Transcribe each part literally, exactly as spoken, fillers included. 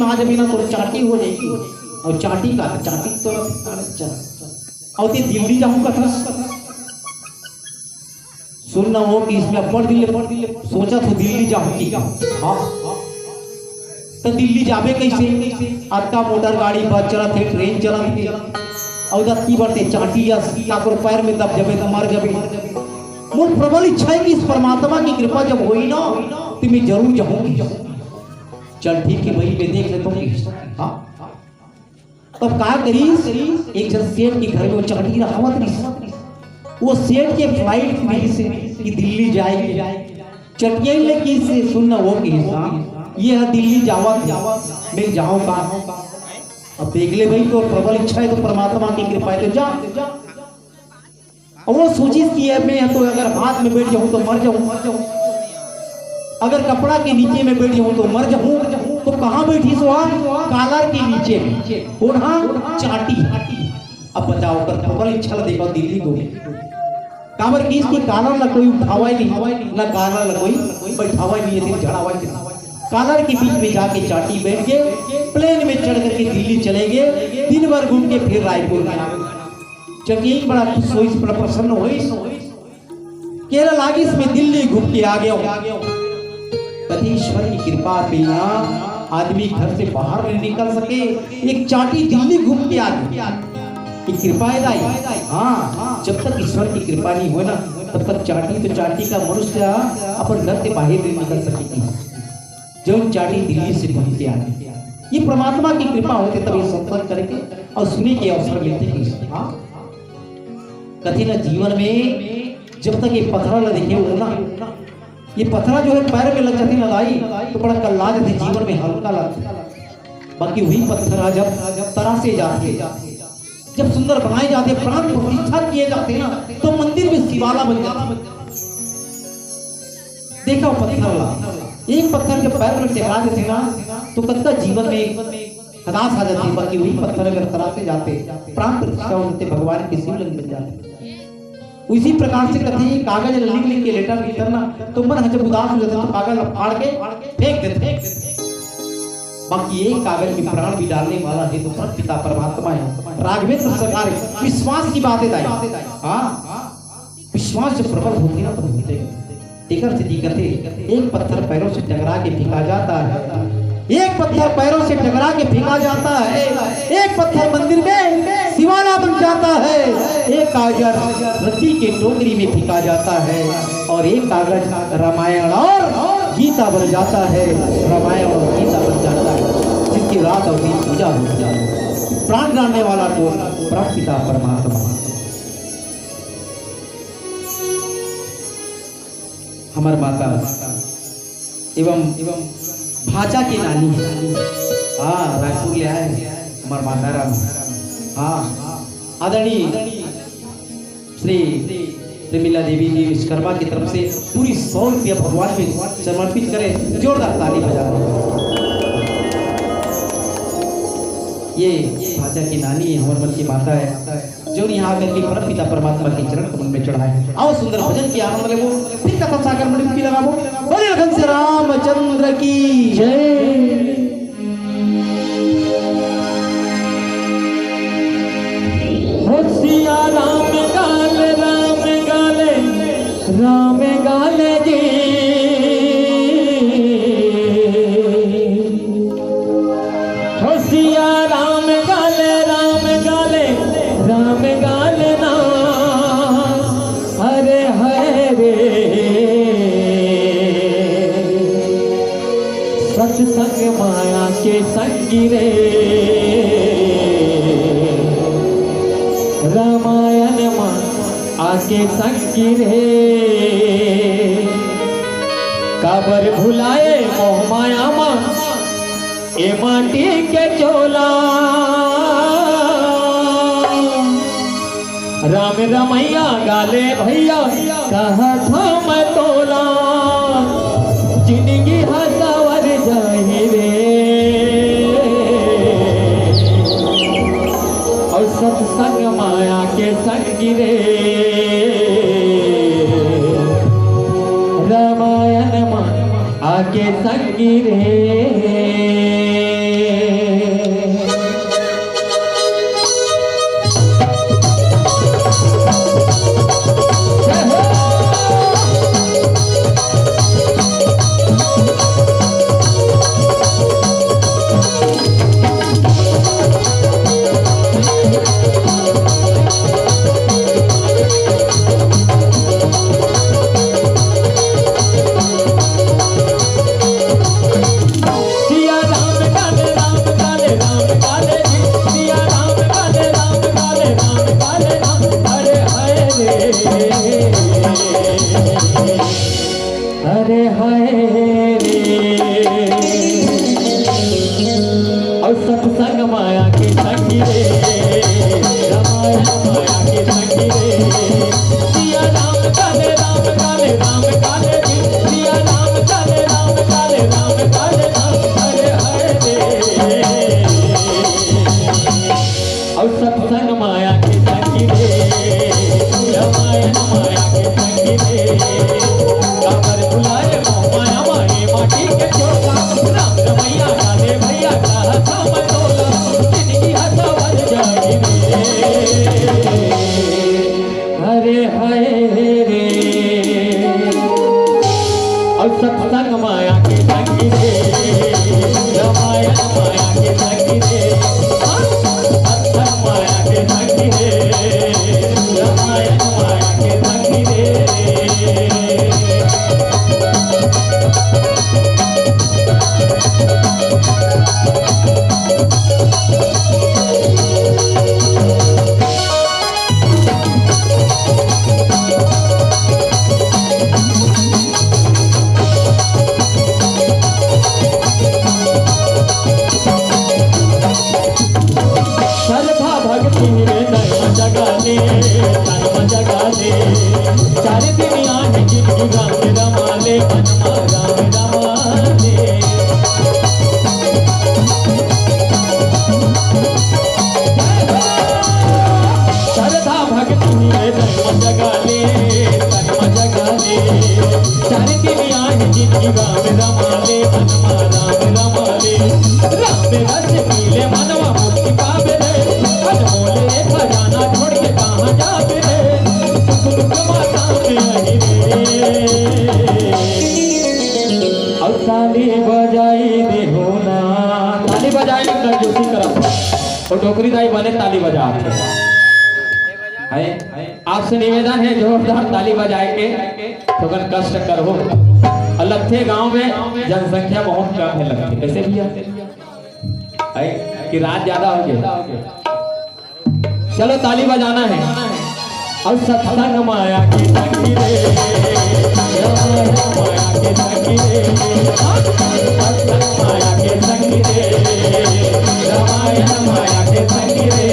आज अभी ना तो चाटी हो जाएगी। अउ चाटी का, चाटी तो ना, अच्छा। अउ ते दिल्ली जाहूं कथस। सुन ना वो कि इसमें अब्बड़ दिल ले, सोचा तो दिल्ली जाहूं कि। हां। त दिल्ली जाबे कइसे? अतका मोटर गाड़ी, बस चलत हे, ट्रेन चलत हे। अउ दत्ती बरते चाटी या काकरो पैर में दब जाबे त मर जाबे। मोर प्रबल इच्छा हे कि इस परमात्मा की कृपा जब होई ना, त मैं जरूर जाहूं। चल ठीक हे भाई, मैं देख लेता हूं। हां। तब का करिस, एक झन सेठ के घर में वो चाटी रहावत रहिस। वो सेठ के फ्लाइट मिलिस कि दिल्ली जाए के। चटिया ले किहिस, सुन ना वो किहिस, ये ह दिल्ली जावत हे, मैं जाऊं का? अब देख ले भाई, तोर प्रबल इच्छा हे तो परमात्मा की कृपा हे तो जा। अउ वो सोचिस कि अब मैं तो अगर हाथ में बैठ जाहूं तो मर जाहूं, मर जाहूं, अगर कपड़ा के नीचे में बैठ जाहूं तो मर जाहूं। तो कहां बैठिस वो? कालर के नीचे में। कोन हा? चाटी। अब बताओ, ओकर प्रबल इच्छा ला देखो, दिल्ली घूमे। काबर कि इसकी कालर ला कोई उठावय नहीं, ना कालर ला कोई बैठावय नहीं, ये दिन झड़ावय नहीं। कालर के बीच में जाके चाटी बैठ के प्लेन में चढ़ करके दिल्ली चले गए। दिन भर घूम के फिर रायपुर में आ गए। चकिया बड़ा खुश होइस, बड़ा प्रसन्न होइस। कहे लागिस, मैं दिल्ली घूम के आ गया हूं। कथे ईश्वर की कृपा बिना आदमी घर से बाहर नहीं निकल सके। एक चाटी दिल्ली घूम के आ गई, ये कृपा हे दाई। हां, जब तक ईश्वर की कृपा नहीं होय ना, तब तक चाटी तो चाटी का, मनुष्य अपन घर से बाहर नहीं निकल सके। जउन चाटी दिल्ली से घूम के आ गई, ये परमात्मा की कृपा होथे, तब ये सत्संग करे के अउ सुने के अवसर मिलथे। हां, कथे ना जीवन में जब तक ये पथरा ला देखे हो ना, ये पथरा जो हे पैर में लग जाथे ना दाई, तो बड़ा कल्ला जाथे, जीवन में हल्का लगथे। बाकी वही पत्थर ह जब तरासे जाथे, जब सुंदर बनाए जाथे, प्राण प्रतिष्ठा किए जाथे ना, तो मंदिर में शिवाला बन जाथे। देखा वो पत्थर ला, एक पत्थर जब पैर में टकरा जाथे ना, तो कतका जीवन में हताश आ जाथे। बाकी वही पत्थर अगर तरासे जाथे, प्राण प्रतिष्ठा हो जाथे, भगवान के शिवलिंग बन जाथे। उसी प्रकार से कथे, कागज लिख लिख के लेटर लिखन ना, तो मन ह जब उदास हो जाथे, तो कागज ला फाड़ के फेंक देथे। बाकी एक कागज में प्राण भी डालने वाला हे तो परम पिता परमात्मा हे। राघवेंद्र सरकार, विश्वास की बात हे दाई। हां, विश्वास जब प्रबल होथे ना, तब होथे। तेकर सेती कथे, एक पत्थर पैरों से टकरा के फेंका जाता है, एक पत्थर पैरों से टकरा के फेंका जाता है, एक पत्थर मंदिर में शिवाला बन जाता है, एक कागज रद्दी के टोकरी में फेंका जाता है, और एक कागज रामायण और गीता बन जाता है, रामायण और गीता बन जाता है, जिसकी रात और दिन पूजा हो जाए। प्राण डालने वाला कौन? परम पिता परमात्मा। हमर माता एवं भांचा के नानी हे। हां, रायपुर ले आए हमर माता राम। हां, आदरणीय श्री प्रेमिला देवी जी विश्वकर्मा की तरफ से पूरी सौ रुपया भगवान में समर्पित करें। जोरदार ताली बजा दो। ये भांचा की नानी हे, हमर मन की माता हे। जो यहाँ आकर के परम पिता परमात्मा के चरण कमल में चढ़ाए। आओ सुंदर भजन की आनंद लेवो, फिर कथा सागर में डुबकी लगावो। बोले लखन से रामचंद्र की जय। हो सिया राम गाल, राम गाल, राम गाल जी। हो सिया राम गाल, राम गाल, राम गाल ना। अरे हाय रे, सत्संग माया के संगी रे, रामायण मा आके संगी रे। काबर भुलाए मोह माया मा ए माटी के चोला। राम रमैया गाले भैया, कहत हम तोला, जिंदगी ह सवर जाही रे। अउ सत्संग माया के संगी रे, रामायण मा आके संगी रे। सत्संग माया के संगी रे, रामायण माया के संगी रे, काबर भुलाए मोह माया माए माटी के चोला, राम रमैया का दे भैया का था मैं तोला, जिंदगी हंसावर जाई रे। हरे हाय रे। और सत्संग माया के संगी रे, रामायण माया के संगी रे, हाँ, सत्संग माया के संगी रे, रामायण माया के संगी रे। श्रद्धा भक्ति में तन जगा ले, तन जगा ले। चार दिन आए जिंदगी राम रमा ले, मन मा राम रमा ले। श्रद्धा भक्ति में तन जगा ले, तन जगा ले। चार दिन आए जिंदगी राम रमा ले, मन मा राम रमा ले। राम रस पीले मनवा मुक्ति पावे रे, अनमोल ये खजाना छोड़ के कहाँ जावे रे, सुख दुख माता में आई रे। अब ताली बजाई दे हो ना, ताली बजाए में कंजूसी करब, और डोकरी दाई बने ताली बजा है। आपसे निवेदन है, जोरदार ताली बजाए के, थोकन कष्ट करहू। और लखथे गांव में जनसंख्या बहुत कम है लखथे। कैसे भैया? है कि रात ज्यादा हो गया? चलो ताली बजाना है। और सत्संग माया के संगी रे, रामायण माया के संगी रे, सत्संग माया के संगी रे, रामायण माया के संगी रे।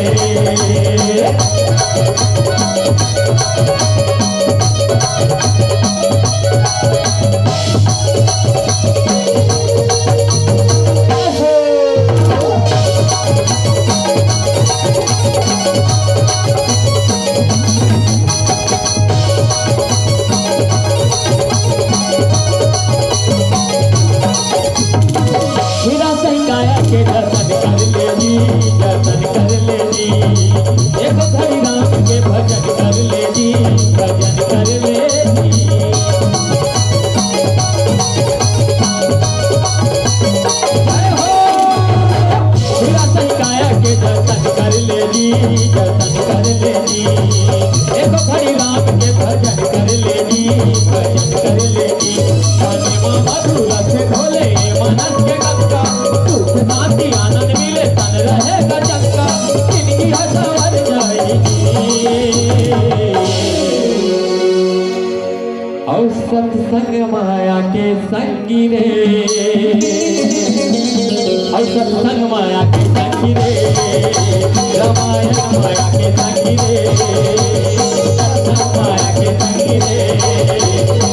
हीरा सही काया के दर्शन कर ले जी, दर्शन कर ले जी। एक घड़ी राम के भजन कर ले जी, भजन कर ले जी। जय हो। हीरा सही काया के दर्शन कर ले जी, दर्शन कर ले जी। एक घड़ी राम के भजन कर ले जी, भजन कर ले जी। काने मा मधुर से घोले मनन के गंगा, सुख शांति आनंद मिले तन रहे गजंगा, जिंदगी हंसावर जाई जी। और सत्संग माया के संगी रे, और सत्संग माया के संगी रे, रामायण माया के संगी रे, सत्संग माया के संगी रे,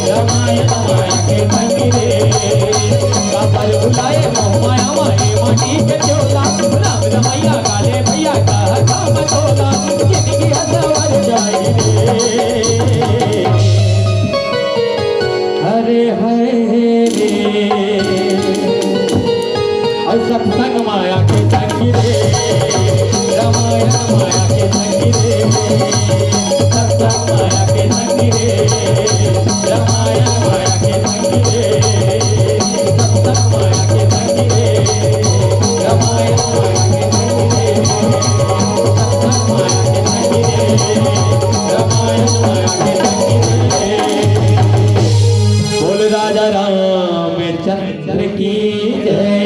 रामायण माया के संगी रे। काबर भुलाए मोह माया माए माटी के चोला, राम रमैया का दे भैया का था मैं तोला, जिंदगी हंसावर जाई रे। हरे हरे रे। और सत्संग माया के संगी रे, रामायण माया के संगी रे, सत्संग माया के संगी रे, रामायण माया के संगी रे, सत्संग माया के संगी रे, रामायण माया के संगी रे, सत्संग माया के संगी रे, रामायण माया के संगी रे। बोल राजा रामचंद्र की जय।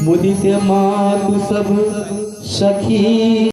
मुदित मातु सब सखी।